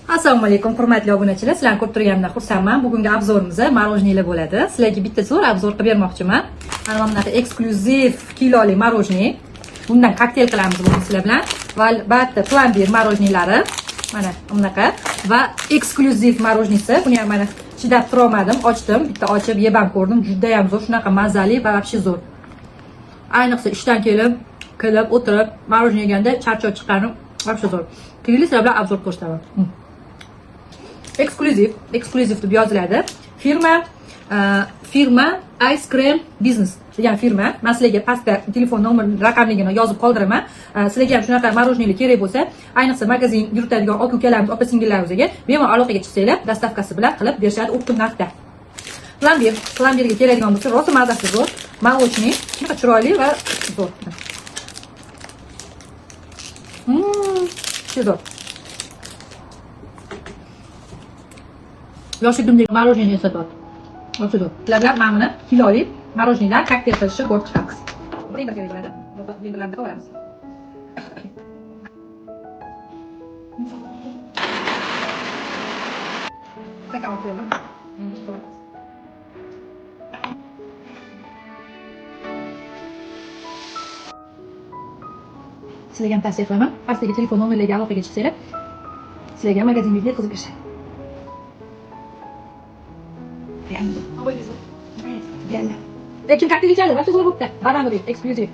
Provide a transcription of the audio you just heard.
Assalomu alaykum, hurmatli obunachilar. Sizlarni ko'rib turganimdan xursandman. Bugungi обзор imiz мороженое lar bo'ladi. Sizlarga bitta zo'r обзор qilib bermoqchiman. Mana bunaqa eksklyuziv kiloli мороженое. Bundan kokteyl qilamiz bugun sizlar bilan. Va albatta пломбир мороженое lari. Mana bunaqa va eksklyuziv мороженое si. Buni ham mana chidab turolmadim, ochdim. Bitta ochib yeb ham ko'rdim. Juda ham zo'r, shunaqa mazali va вообще zo'r. Ayniqsa ishdan kelib o'tirib мороженое yeganda charchoq chiqqani вообще zo'r. Keyin sizlar bilan обзор ko'rsataman. Eksklyuziv, eksklyuziv deb yoziladi. Firma Ice Cream Business degan firma. Men sizlarga pastda telefon nomer raqamligini yozib qoldiraman. Sizlarga ham shunaqa мороженое kerak bo'lsa, ayniqsa magazin yuritadigan aka ukalarimiz, opa singillarimizga bemalol aloqaga chiqsanglar, доставка si bilan qilib berishadi оптом narxda. Пломбир, пломбир ga keladigan bo'lsa, rosa mazasi zo'r, молочный, shunaqa chiroyli va zo'r. Zo'r. Yoshligimdagi мороженое eslatyapti. Rosa zo'r. Sizlar bilan mana buni kiloli мороженое dan kokteyl qilishni ko'rib chiqamiz. Blender kerak bo'ladi. Blenderlarni olamiz. Stakan olib qo'yaman. Sizlarga ham tavsiya qilaman. Pastdagi telefon nomerlariga aloqaga chiqsanglar, sizlarga magazinga yetkazib berishadi. Lekin kokteyl ichadi, вообще zo'r bo'pti. Банановый, eksklyuziv.